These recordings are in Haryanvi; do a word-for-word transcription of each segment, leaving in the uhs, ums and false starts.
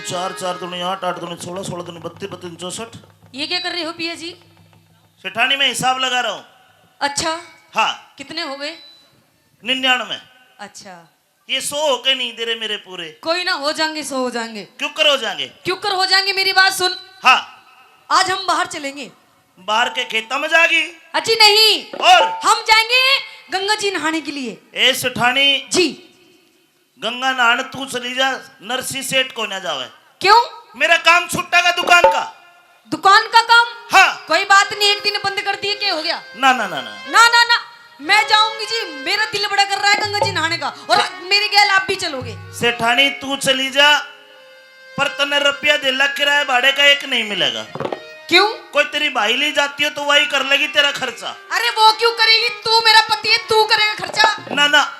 चार चार दूनी आठ, आठ दूनी सोलह, सोलह दूनी बत्तीस, बत्तीस दूनी चौसठ। ये क्या कर रहे हो पिया जी? सेठानी, मैं हिसाब लगा रहा हूँ। अच्छा। हाँ। कितने हो गए? निन्यानवे। अच्छा। ये सौ होके नहीं दे रहे मेरे पूरे। कोई ना, हो जाएंगे, सौ हो जाएंगे। क्यों कर हो जाएंगे? क्यों कर हो जाएंगे, मेरी बात सुन। हाँ। आज हम बाहर चलेंगे। बाहर के खेतों में जागी? अजी नहीं। और? हम जाएंगे गंगा जी नहाने के लिए। ए सेठानी। जी। गंगा नहान तू चली जा, नरसी सेठ को ना जावे। क्यों? मेरा काम छुट्टा का दुकान का। दुकान का काम? हाँ। कोई बात नहीं, एक दिन बंद कर दिए, क्या हो गया? ना, ना, ना, ना। ना, ना, ना, मैं जाऊंगी जी, मेरा दिल बड़ा कर रहा है गंगा जी नहाने का, और मेरे गैल आप भी चलोगे। सेठानी, तू चली जा, पर तन्ने रुपया दे ला, किराए भाड़े का एक नहीं मिलेगा। क्यों? कोई तेरी भाई ली जाती हो तो वही कर लेगी तेरा खर्चा। अरे वो क्यों करेगी, तू मेरा पति है, तू करेगा खर्चा। ना, ना,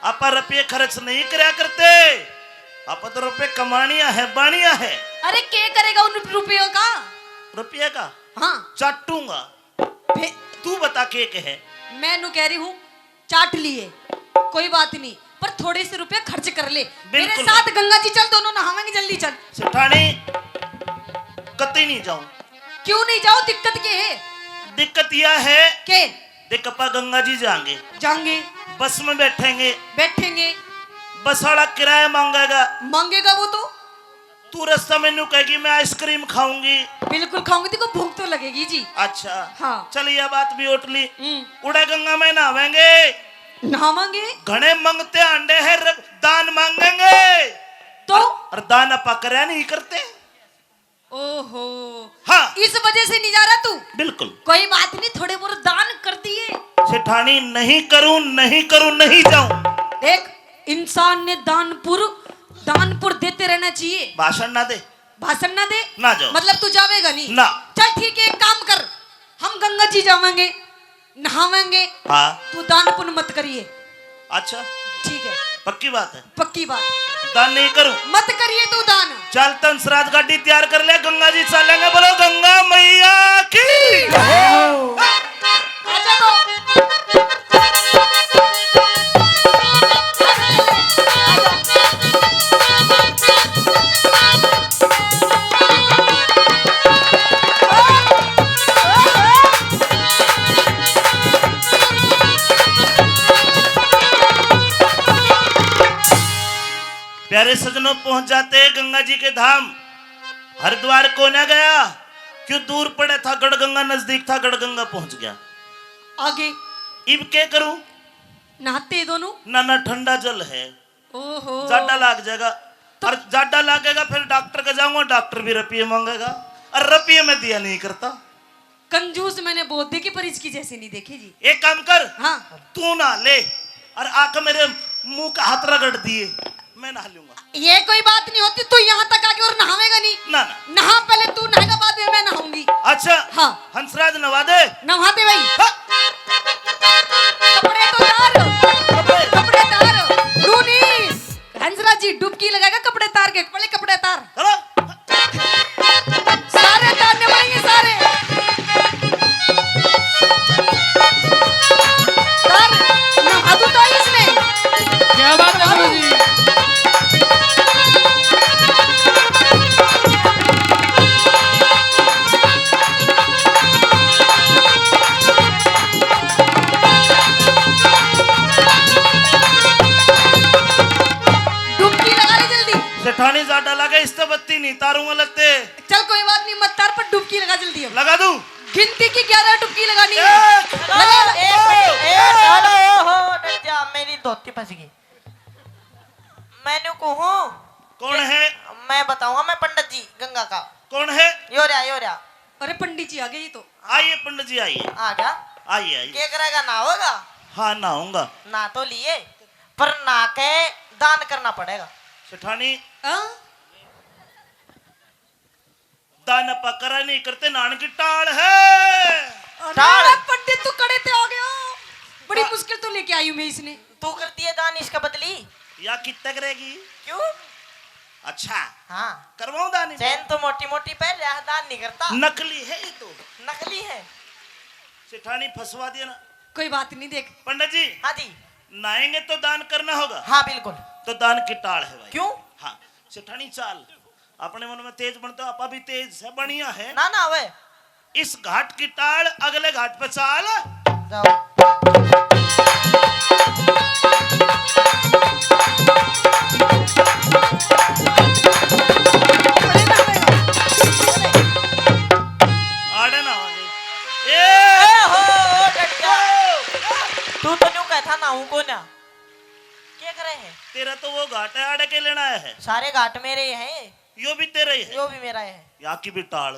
आपा रुपये खर्च नहीं करया करते, आपा तो रुपये कमानिया है, बानिया है। अरे के करेगा उन रुपयों का? रुपये का? हाँ। चाटूंगा। फे- तू बता के, के है? मैं नू कह रही हूँ, चाट लिए, कोई बात नहीं, पर थोड़े से रुपये खर्च कर ले। मेरे बिल्कुल। साथ गंगा जी चल, दोनों नहावेंगे, जल्दी चल। सेठानी, कतई नहीं जाऊं। क्यों नहीं जाओ, दिक्कत के है? दिक्कत यह है के? देख, अपा गंगा जी जाएंगे, जाएंगे। बस में बैठेंगे, बैठेंगे। बस वाला किराया मांगेगा, मांगेगा वो तो। तू रास्ता में नू कहेगी, मैं आइसक्रीम खाऊंगी। बिल्कुल खाऊंगी, देखो भूख तो लगेगी जी। अच्छा। हाँ। चल, यह बात भी ओट ली। हम्म। उड़े गंगा में नहावेंगे। नहावेंगे? घणे मंगते आंडे हैं, र-, दान मांगेंगे। तो? और, और दान आपा करया नहीं करते। ओहो। हाँ। इस वजह से नहीं जा रहा तू? बिल्कुल। कोई बात नहीं, थोड़े बहुत दान कर दिए। सेठानी, नहीं करूं, नहीं करूं, नहीं जाऊं। देख, इंसान ने दानपुर, दानपुर देते रहना चाहिए। भाषण ना दे। भाषण ना दे? ना जाओ। मतलब तू जावेगा नहीं? ना। चल ठीक है, एक काम कर, हम गंगा जी जावेंगे, नहावेंगे। हाँ। तू दान पुण्य मत करिए। अच्छा। ठीक है। पक्की बात है? पक्की बात। दान नहीं करूं? मत करिए तू दान। चल, हंसराज गाड़ी तैयार कर ले, गंगा जी चलेंगे। बोलो गंगा मैया की। आजा तो। प्यारे सजनों, पहुंच जाते गंगा जी के धाम। हरिद्वार को ना गया, क्यों दूर पड़े था गढ़ गंगा, नजदीक था गढ़ गंगा, पहुंच गया। आगे? इब के करूं? नहाते दोनों? ना, ना, ठंडा जल है। ओहो। जाडा लाग जाएगा। तो और जाडा लागेगा, फिर डॉक्टर के जाऊंगा, डॉक्टर भी रुपये मांगेगा, और रुपये मैं दिया नहीं करता। कंजूस मैंने बहुत देखी, पर इसकी जैसी नहीं देखी जी। एक काम कर, हाँ। तू नहा ले और आके मेरे मुंह का हाथ रगड़ दिए, मैं नहा लूंगा। ये कोई बात नहीं होती, तू यहाँ तक आके और नहावेगा नहीं। ना, ना। नहा पहले तू, नहाएगा बाद में मैं नहाऊंगी। अच्छा। हाँ। हंसराज नवा दे। नवा दे भाई। हाँ। कपड़े तो उतार। कपड़े। कपड़े उतार। नू नहीं। हंसराज जी डुबकी लगाएगा कपड़े तार के, पहले कपड़े तार। चलो। सारे तारने पड़ेंगे, सारे। तार, नहा दूं तार इसमें। क्या बात है गुरु जी। डुबकी लगा ले जल्दी। सेठानी जाडा लगे, इस तो बत्ती नहीं तारूंगा लगते। चल कोई बात नहीं, मत तार, पर डुबकी लगा जल्दी अब। लगा दूं? गिनती की ग्यारह डुबकी लगानी है। एक, लगा। एक मिनट, एक, अरे, ओ हो, डर जा, मेरी धोती फंस गई। मैंने कहूँ कौन कि है? मैं बताऊंगा, मैं पंडित जी गंगा का। कौन है? यो रहा, यो रहा। अरे पंडित जी आ गए ये तो। आइए पंडित जी, आइए। आ गया? आइए, आइए। के करेगा, नहाओगा? हाँ, नहाऊंगा। नहा तो लिए, पर नहा के दान करना पड़ेगा। सेठानी। हाँ? दान आपा करा नहीं करते, नान की टाल है। अरे टाल। पंडित, तू कड़े ते आ गया, बड़ी टा- मुश्किल तो लेके आई हूँ मैं इसने। तू करती है दान इसका बदली। या कित तक रहेगी? क्यों? अच्छा। हाँ। करवाऊं दान इनका? चैन तो मोटी मोटी पहन रहा है, दान नहीं करता। नकली है ये तो। नकली है। सेठानी फंसवा दिया ना। कोई बात नहीं, देख। पंडित जी। हाँ जी। नहाएंगे तो दान करना होगा। हाँ, बिल्कुल। तो दान की टाल है भाई। क्यों? हाँ। सेठानी चाल। अपने मन में तेज बनते हो, आपा भी तेज से बढ़िया है। ना, ना, वे। इस घाट की टाल, अगले घाट पे चाल। जाओ। आड़े ना आवांगे। ए! ए हो, डट जा। ओ! तू तो न्यू कहता ना हूँ को ना। क्या करे है? तेरा तो वो घाट है, आड़े के लेना है। सारे घाट मेरे हैं। यो भी तेरा ही है। यो भी मेरा है। या की भी टाल।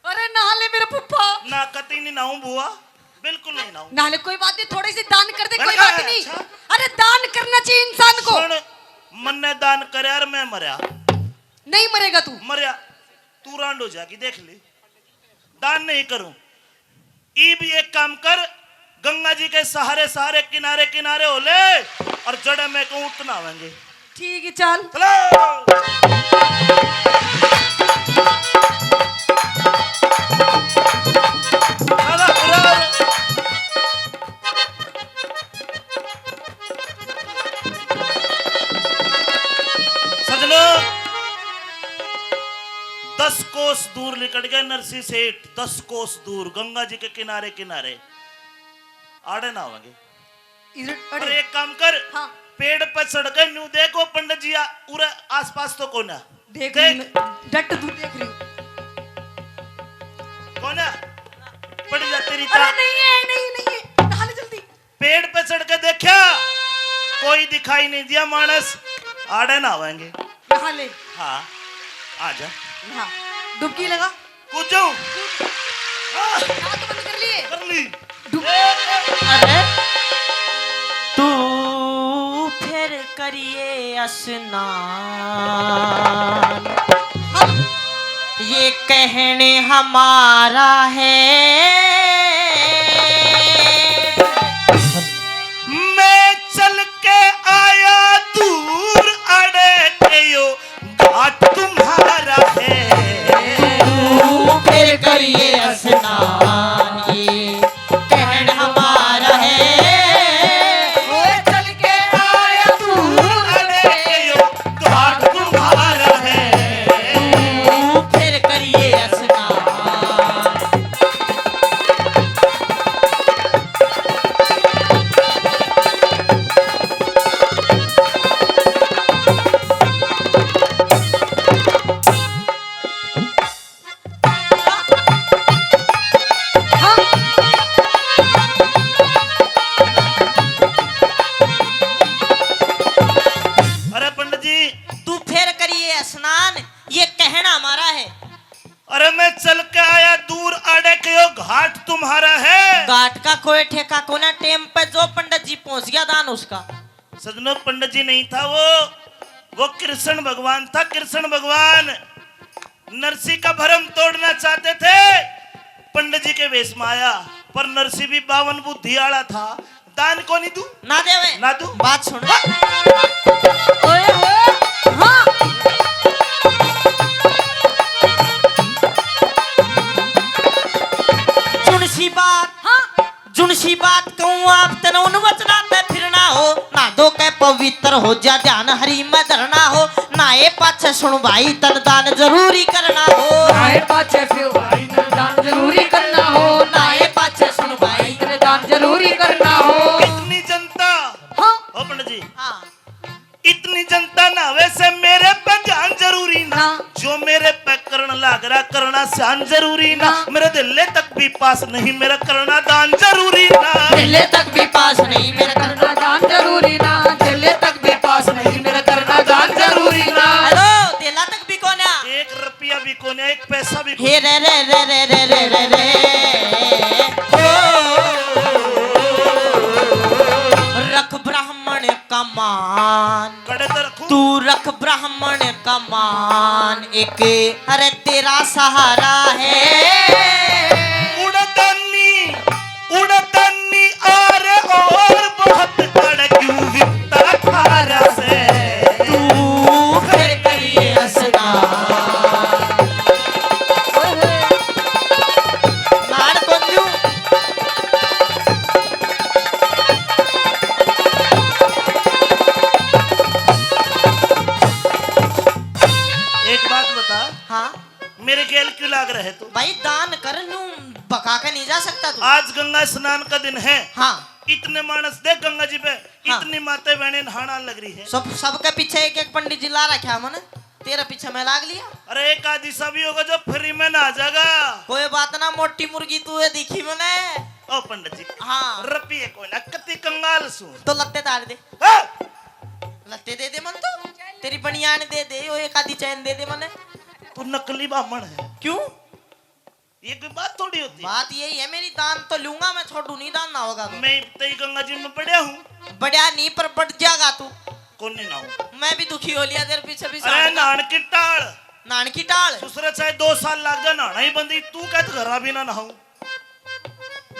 अरे नहा ले मेरे पप्पा। ना, कतई नहीं नहाऊं बुआ, बिल्कुल नहीं नहाऊं। नहा ले, कोई बात नहीं, थोड़ी सी दान कर दे, मैंने कोई कहा, बात नहीं। अच्छा। अरे दान करना चाहिए इंसान को। सुन, मन्ने दान करे और मैं मरया। नहीं मरेगा तू। मरया, तू रांड हो जाएगी, देख ले। दान नहीं करूं। ई भी एक काम कर, गंगा जी के सहारे सहारे, किनारे किनारे हो ले, और जड़े में को उतना आवेंगे। ठीक है, चल। चलो। दादा, उरा, उरा। सजनो, दस कोस दूर लिकड़ गए नरसी सेठ, दस कोस दूर, गंगा जी के किनारे किनारे। आड़े ना होंगे। इधर, अरे। अरे, एक काम कर, हाँ। पेड़ पे चढ़ के न्यू देखो पंडित जी, आ, उरे आसपास तो कोना। देख देख। रही हूँ मैं, डट दूर देख रही हूँ। कोना? पड़ जा तेरी अरे ता- नहीं है, नहीं, नहीं है। नहा ले जल्दी। पेड़ पे चढ़ के देखा, कोई दिखाई नहीं दिया मानस, आड़े ना आवेंगे। नहा ले। हाँ, आ जा। हाँ, डुबकी लगा। कूद जाऊं? हाँ। आँख बंद कर लिए। कर ली। डुब- अरे, तू फिर करिए स्नान। हाँ। ये कहने हमारा है। मैं चल के आया दूर अड़े के यो घाट तुम्हारा है। तू फिर करिए स्नान, ये कहन हमारा है। ओए चल के आया तू अड़े के यो घाट तुम्हारा है। तू फिर करिए स्नान। अरे पंडित जी, तू फिर करिए स्नान, ये कहना हमारा है। अरे मैं चल के आया दूर, आड़े के यो घाट तुम्हारा है। घाट का कोई ठेका कोना, टेम पे जो पंडित जी पहुंच गया दान उसका। सजनो, पंडित जी नहीं था वो, वो कृष्ण भगवान था, कृष्ण भगवान। नरसी का भरम तोड़ना चाहते थे, पंडित जी के वेश में आया, पर नरसी भी बावन बुद्धि आला था, दान को नहीं दू। ना देवे। ना दू। बात सुन। ओए होए, हाँ। सुन सी बात। हाँ। जुनसी बात कहूँ आप तन उन वचना ते फिरना हो, ना दो के पवित्र हो जा ध्यान हरि में धरना हो, ना ए पाछे सुन भाई तन दान जरूरी करना हो। ना ए पाछे सुन भाई तन दान जरूरी करना हो, ना ए पाछे सुन भाई तन दान जरूरी करना हो। इतनी जनता। हाँ। अपन जी। हाँ। इतनी जनता ना वैसे मेरे पे ध्यान जरूरी ना। ना। जो मेरे पे करण लाग रहा करना सान जरूरी ना। ना। मेरे दिले तक भी पास नहीं मेरा करना दान जरूरी ना। दिले तक भी पास नहीं मेरा करना दान जरूरी ना। दिले तक भी पास नहीं मेरा करना दान जरूरी ना। हेलो, दिला तक भी कोन्या। एक रुपया भी कोन्या, एक पैसा भी कोन्या। हे रे रे रे। हो। रख ब्राह्मण का मान। कड़े तो रखूं। तू रख ब्राह्मण का मान एक, अरे तेरा सहारा है। उड़दानी, उड़दानी आरे और बहुत बड़ क्यों विपता खारा से। तू फिर करिए स्नान। लाड़ बंधु। एक बात बता, हाँ। मेरे गैल क्यों लाग रहे तू? भाई, दान कर लूं, बका के नहीं जा सकता तू। आज गंगा स्नान का दिन है। हाँ। इतने मानस देख गंगा जी पे, हाँ। इतनी माते बहने नहाना लग रही है। सब, सबके पीछे एक एक पंडित जी ला रखा है मने, तेरे पीछे मैं लाग लिया। अरे, एक आदि सा भी होगा जो फ्री में नहा जाएगा। कोई बात ना, मोटी मुर्गी तू है, दिखी मने। ओ पंडित जी, हाँ। रुपये कोई ना, कति कंगाल सूं। तो लत्ते तार दे। हाँ। लत्ते दे दे मन तो, तेरी बनियान दे दे, ओ एक आधी चैन दे दे मने। तू नकली बामण है। क्यों? ये कोई बात थोड़ी होती है। बात यही है मेरी, दान तो लूंगा मैं, छोड़ू नहीं दान ना होगा तो। मैं तई गंगा जी में पड़या हूँ। बढ़िया नहीं, पर बढ़ जाएगा तू। कौन नहीं नहाऊं? मैं भी दुखी हो लिया तेरे पीछे भी अरे साथ। नहान की टाल। नहान की टाल? दूसरे चाहे दो साल लग जा, नहाना ही बंद ही। तू कह तो घरा भी ना नहाऊं।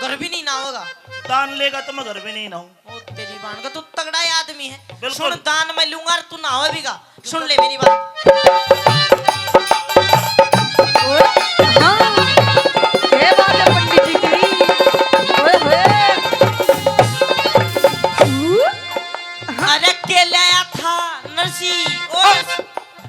घर भी नहीं नहाओगा? दान लेगा तो मैं घर भी नहीं नहाऊं। ओ तेरी बाण का, तू तगड़ा ही आदमी है। बिल्कुल। सुन, दान मैं लूंगा और तू नहावे भी गा। सुन ले मेरी बात। ओए, हाँ, ये बात है पंडित जी की। ओए होए। अरे के ले आया था नरसी, ओए।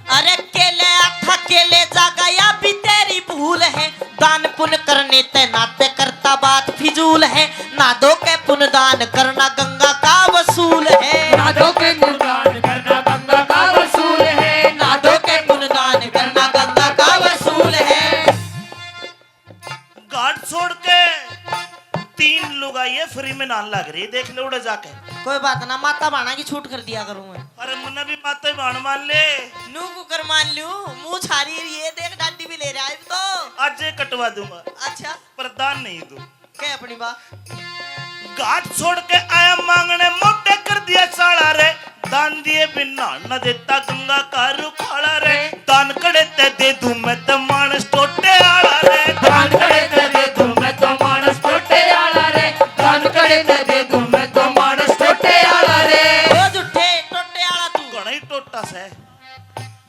अरे के ले आया था, के ले जागा, या भी तेरी भूल है। दान पुण्य करने ते नाते करता बात फिजूल है। नादों के पुण्य दान करना गंगा का वसूल है। नादों के पुण्य दान करना गंगा का वसूल है। नादों के पुण्य दान करना गंगा का वसूल है। घाट छोड़ के तीन लुगाइयां फ्री में नहान लग रही, देख ले उड़े जाके। कोई बात ना, माता भाणा की छूट कर दिया करूं मैं। अरे मन्ने भी माता ही भाण मान ले। नू कुकर मान लूं, मुंह छारी रही है, देख डांडी भी ले रहा है तो। आज ही कटवा दूंगा। अच्छा। पर दान नहीं दूं। कह अपनी बात। घाट छोड़ के आया मांगने, मोटे कर दिया चाला रे। दान दिए बिना न देता गंगा का रुखाला रे। दान कड़े ते दे दूं मैं तो मानस टोटे आला रे। दान कड़े ते दे दूं मैं तो मानस टोटे आला रे। दान कड़े ते दे दूं मैं तो मानस टोटे आला रे। ओ झूठे टोटे आला तू। घणा ही टोटा सै।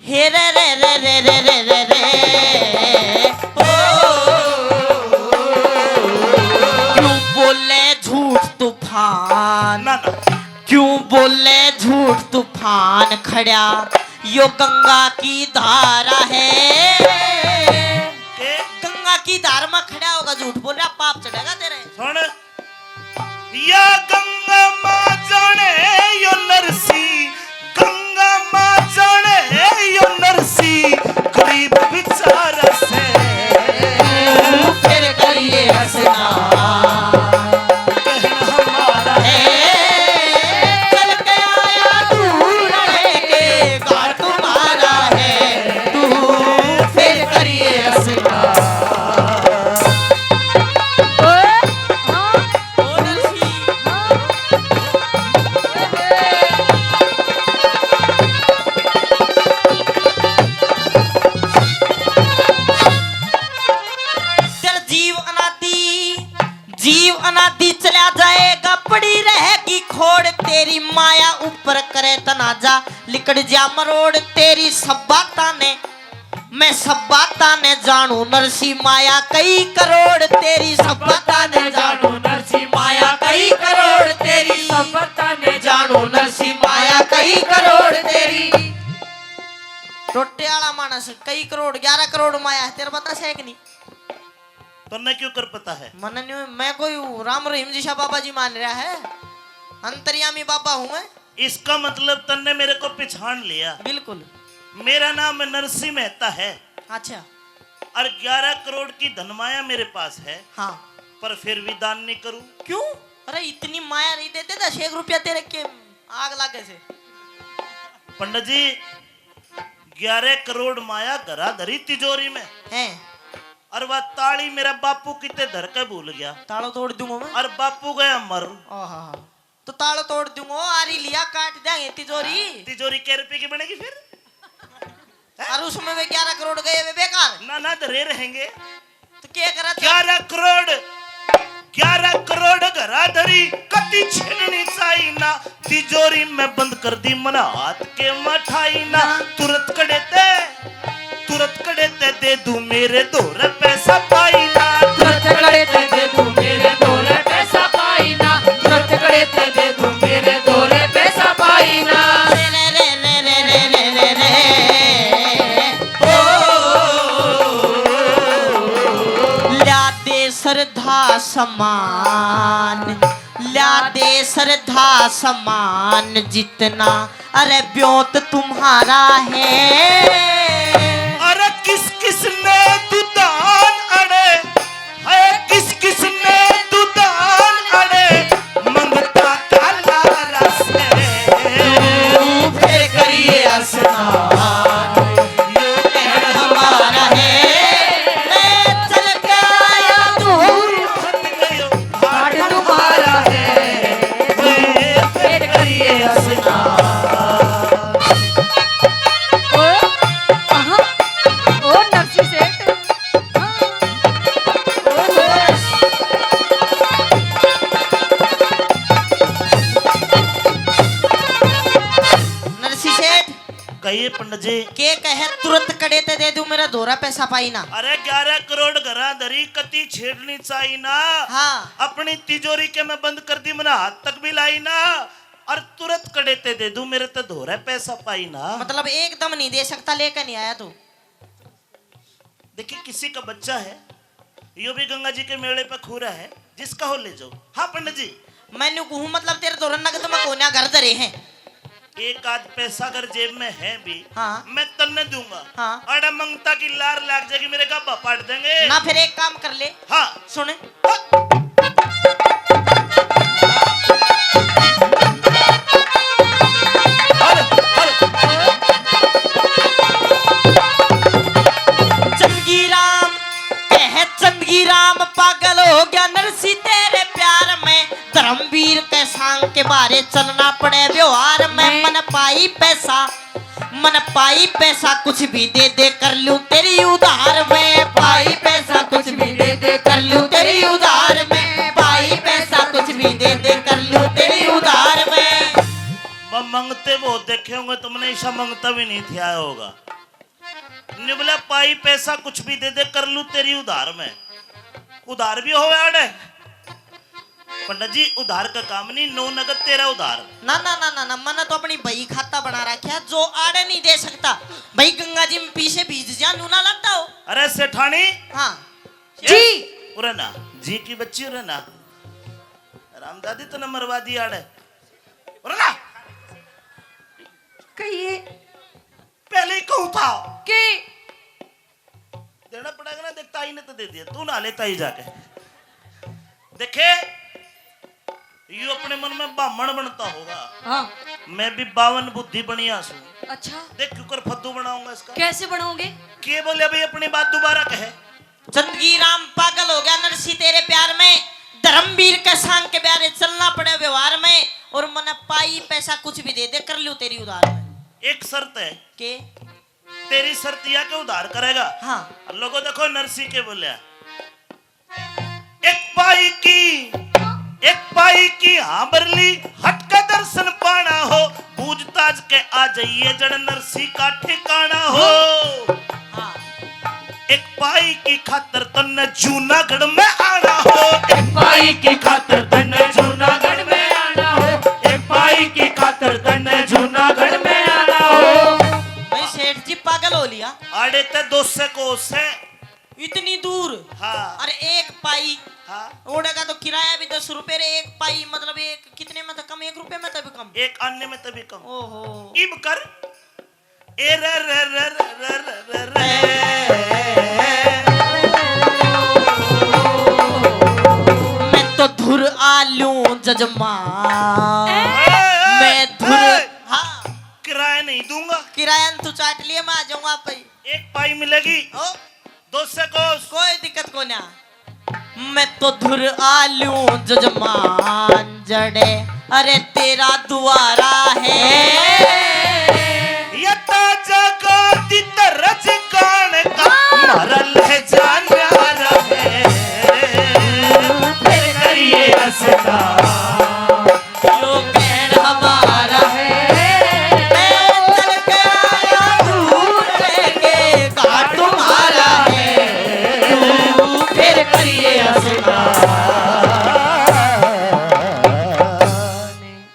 हे रे रे रे रे रे रे रे रे। ओ, क्यों बोले झूठ तूफान? ना, ना। क्यों बोले झूठ तूफान खड़ा, यो गंगा की धारा है। के? गंगा की धार में खड़ा होगा, झूठ बोल रहा, पाप चढ़ेगा तेरे। सुन, या गंगा माँ जाने यो नरसी, गंगा माँ जाने यो नरसी, गरीब बेचारा से। फिर करिए हंसना। कहना हमारा है, चल के आया तू, रह के घर तुम्हारा है, तू फिर करिए हंसना। ओए, हाँ। तेरा जीव अनादि, जीव अनादि चला जाएगा, पड़ी रहेगी खोड़। तेरी माया ऊपर करे तनाजा, लिकड़ जा मरोड़। तेरी सब बातां ने मैं सब बातां ने जानू नरसी माया कई करोड़। तेरी सब बातां ने जानू नरसी माया कई करोड़। तेरी सब बातां ने जानू नरसी माया कई करोड़। तेरी टोटे आला मानस कई करोड़, ग्यारह करोड़ माया है, तेरे पता से कि नहीं? तन्ने क्यों कर पता है? मन्ने न्यू, मैं कोई राम रहीम जी शाह बाबा जी मान रहा है, अंतर्यामी बाबा हूँ मैं। इसका मतलब तन्ने मेरे को पहचान लिया। बिल्कुल। मेरा नाम नरसिंह मेहता है। अच्छा। और ग्यारह करोड़ की धनमाया मेरे पास है। हाँ। पर फिर भी दान नहीं करूं। क्यों? अरे इतनी माया नहीं देते, दस एक रुपया तेरे के आग लागे से। पंडित जी, ग्यारह करोड़ माया घरा धरी तिजोरी में। हैं। और वह ताली मेरा बापू किते धर के भूल गया। तालो तोड़ दूंगा मैं। और बापू गया मर। ओहो। तो तालो तोड़ दूंगा, आरी लिया, काट देंगे तिजोरी। हाँ, तिजोरी कै रुपए की बनेगी फिर? हैं? और उसमें वे ग्यारह करोड़ गए वे बेकार। ना, ना, धरे रहेंगे। तो क्या करा था? ग्यारह करोड़, ग्यारह करोड़ घरा धरी, कति छिननी चाही ना, तिजोरी में बंद कर दी मन हाथ के मठाई ना। ना। तुरंत कड़े ते, तुरंत कड़े ते दे दूं मेरे धोरे पैसा पाई ना। तुरंत कड़े ते दे दूं मेरे धोरे पैसा पाई ना। तुरंत कड़े ते दे दूं मेरे धोरे पैसा पाई ना। रे, रे, रे, रे। ओ, श्रद्धा समान, ल्या दे श्रद्धा समान जितना, अरे ब्योत तुम्हारा है। अरे किस किस ने दुदान अड़े, है किस किस ने दुदान अड़े, मंगता काला रस है। तू फिर करिए स्नान, यो कहण हमारा है। मैं चल के आया दूर, घाट तुम्हारा है, मैं फिर करिए स्नान। ओ, अहाँ, ओ नरसी सेठ। हाँ। ओ, ओ। नरसी सेठ। कहिए पंडित जी। के कहे तुरंत कड़े ते दे दूं, मेरा धोरा पैसा पाई ना। अरे ग्यारह करोड़ घरा धरी, कती छेड़नी चाही ना। हाँ। अपनी तिजोरी के मैं बंद कर दी, मैंने हाथ तक भी लाई ना। और तुरंत कड़े ते दे दूं, मेरे ते धोरा पैसा पाई ना। मतलब एकदम नहीं दे सकता, लेकर नहीं आया तू। देखिए, किसी का बच्चा है, यो भी गंगा जी के मेले पे खो रहा है, जिसका हो ले जाओ। हाँ पंडित जी। मैं न्यू कहूँ, मतलब तेरे धोरे नगद में कोन्या घर धरे हैं। एक आध पैसा अगर जेब में है भी, हाँ। मैं तन्ने दूंगा। हाँ। अरे मंगता की लार लाग जाएगी, मेरे गाभा पाट देंगे। ना, फिर एक काम कर ले। हाँ। सुन। चंदगी राम, कह चंदगी राम, पागल हो गया नरसी तेरे प्यार में। धर्मवीर के सांग के बारे चलना पड़े व्यवहार में। मैं मन पाई पैसा, मन पाई पैसा कुछ भी दे दे, कर लूं तेरी उधार में। पाई पैसा कुछ भी दे दे, कर लूं तेरी उधार में। पाई पैसा कुछ भी दे दे, कर लूं तेरी उधार में। मैं मंगते बहुत देखे होंगे तुमने, ऐसा मंगता भी नहीं थिया होगा। न्यू बोला, पाई पैसा कुछ भी दे दे, कर लूं तेरी उधार में। उधार भी होवे आड़े। पंडित जी, उधार का काम नहीं, नौ नगद तेरह उधार। ना, ना, ना, ना, ना, मैंने तो अपनी बही खाता बना रखा, जो आड़े नहीं दे सकता। भाई गंगा जी में पीछे भीज जा, नू ना लगता हो। अरे सेठानी। हाँ। जी। उरे ना, जी की बच्ची उरे ना। रामदादी तने मरवा दी आड़े। उरे ना। कहिए। पहले ही कहूं था। के? देना पड़ेगा ना, देख ताई ने तो दे दिया, तू ना ले ताई जाके। देखे, यू अपने मन में बामण बनता होगा। हाँ। मैं भी बावन बुद्धि बनिया सूं। अच्छा। देख क्यों कर फद्दू बनाऊंगा इसका। कैसे बनाओगे? के बोले भाई, अपनी बात दोबारा कहे। चंदगी राम पागल हो गया नरसी तेरे प्यार में, धर्मवीर के सांग के प्यारे चलना पड़े व्यवहार में, और मने पाई पैसा कुछ भी दे दे, कर लूं तेरी उधार में। एक शर्त है। के? तेरी शर्त या के उधार करेगा। हाँ। लोगो देखो नरसी के बोले, एक पाई की, एक पाई की हाँ बरली, हट के दर्शन पाना हो, बूझ ताज के आ जाइए जड़ नरसी का ठिकाना हो। हाँ। एक पाई की खातर तन्ने जूनागढ़ में आना हो। एक पाई की खातर तन्ने जूनागढ़ में आना हो। एक पाई की खातर तन्ने जूनागढ़ में आना हो। भाई सेठ जी पागल हो लिया। आड़े ते दो सौ कोस है। इतनी दूर? हाँ। अरे एक पाई। हाँ। ओड़े का तो किराया भी दस रुपए रे, एक पाई मतलब एक कितने में था कम, एक रुपए में था भी कम। एक आने में तभी कम। ओहो। इब कर। ए रे रे रे रे रे रे रे। मैं तो धुर आलू जजमान। ए, ए, मैं धुर। ए। हाँ। किराया नहीं दूंगा। किराया न तू चाट लिए, मैं आ जाऊंगा आप ही। एक पाई मिलेगी। ओ। दो सौ कोस। कोई दिक्कत को ना। मैं तो धुर आलू जजमान जड़े, अरे तेरा दुआरा है।